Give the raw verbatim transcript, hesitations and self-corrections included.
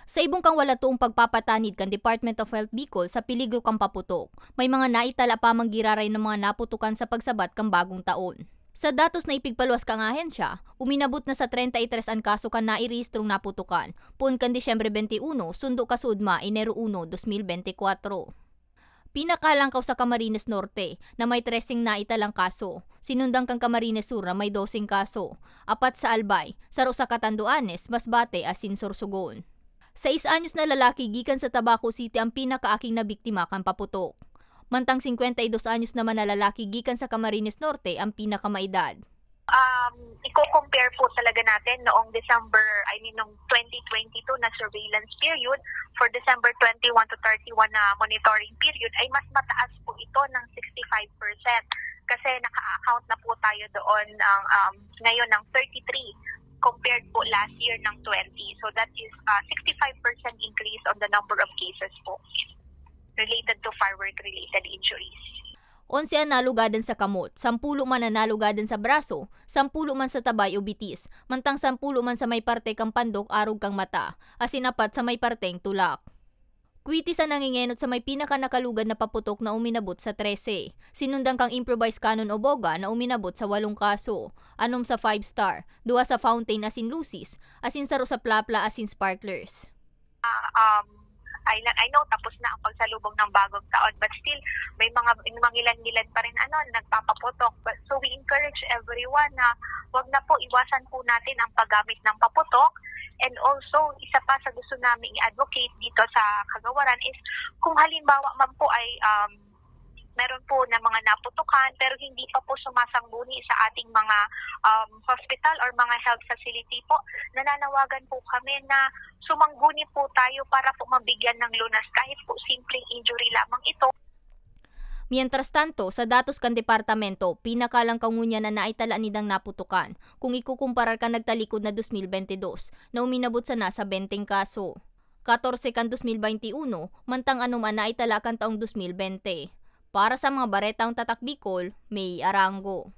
Sa ibong kan wala toong pagpapatanid kan Department of Health Bicol sa peligro kan paputok, may mga naitala pa man giraray na mga naputokan sa pagsabat kan bagong taon. Sa datos na ipigpaluwas kan ahensya, uminabot na sa treinta y tres an kaso kan nairehistrong naputokan, poon kan Disyembre twenty-one, sundo kasuodma Enero uno, dos mil bente kwatro. Pinakalangkaw sa Camarines Norte, na may treseng naitalang kaso, sinundan kan Camarines Sur na may doseng kaso, apat sa Albay, saro sa Catanduanes, Masbate asin Sorsogon. Sais anyos na lalaki gikan sa Tabaco City ang pinakaaking nabiktima kan paputok. Mantang singkwenta y dos anyos naman na lalaki gikan sa Camarines Norte ang pinakamaedad. Um, i-compare po talaga natin noong December, I mean, noong twenty twenty-two na surveillance period, for December twenty-one to thirty-one na monitoring period, ay mas mataas po ito ng sixty-five percent. Kasi naka-account na po tayo doon ng, um, ngayon ng thirty-three compared po last year ng twenty. So that is uh, sixty-five percent increase on the number of cases po related to firework-related injuries. Onse an nalugadan sa kamot, sampulo man an nalugadan sa braso, sampulo man sa tabay o bitis, mantang sampulo man sa may parte kan pandok arog kan mata, asin apat sa may parteng tulak. Kwitis an nangengenot sa may pinakanakalugad na paputok na uminabot sa trese. Sinundan kan improvised cannon o boga na uminabot sa walong kaso, anom sa Five Star, duwa sa Fountain asin Lucis, asin saro sa Plapla asin Sparklers. Um, I, I know tapos na ang pagsalubong ng bagong taon, but still may mga mangilan-ngilan pa rin ano nagpapaputok. But, so we encourage everyone na wag na po, iwasan po natin ang paggamit ng paputok. And also, isa pa sa gusto namin i-advocate dito sa Cagawaran is kung halimbawa man po ay um, meron po na mga naputukan pero hindi pa po sumasangguni sa ating mga um, hospital or mga health facility po, nananawagan po kami na sumangguni po tayo para po mabigyan ng lunas kahit po simpleng injury lamang ito. Mientras tanto, sa datos kan departamento, pinakalangkaw ngunyan na naitala nidang naputukan, kung ikukumparar kan nagtalikod na dos mil bente dos, na uminabot sana sa benteng kaso. Katorse kan dos mil bente uno, mantang anom an naitala kan taong dos mil bente. Para sa mga baretang Tatak Bicol, May Arango.